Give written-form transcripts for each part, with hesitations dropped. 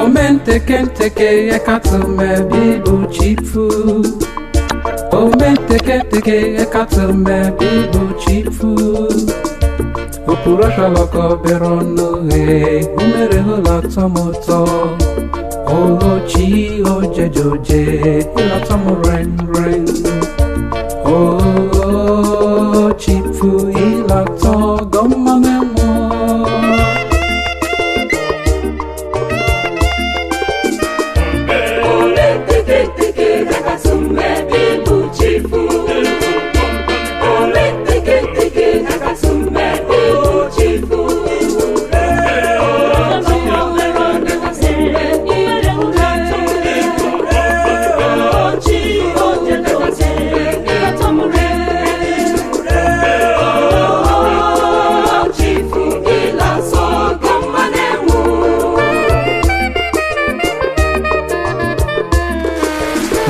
Omentekenteke ekatume bibu chifu. Omentekenteke ekatume bibu chifu. Okpuru bịara ọnụ umere hụla tọmụtọ. Olochi ojejoje ịlọtọm ren ren. O chifu ịlọtọ gọmmanụ.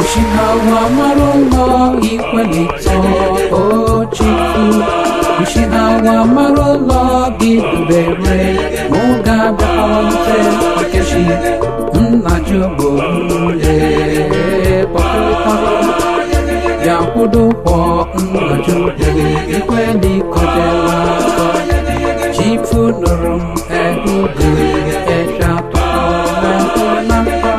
Ushihawa marụlọ ikwelitọ o chifu. Ushihawa marụlọ gị dubere n'oge abịakwalite okechi nna jụbụ nle kpọkịrịkpọrọ ya kwudo kwọ nna jụbụ ikwelikọjela akọ chifu nụrụ m ehude echa tọkọ na mkpa.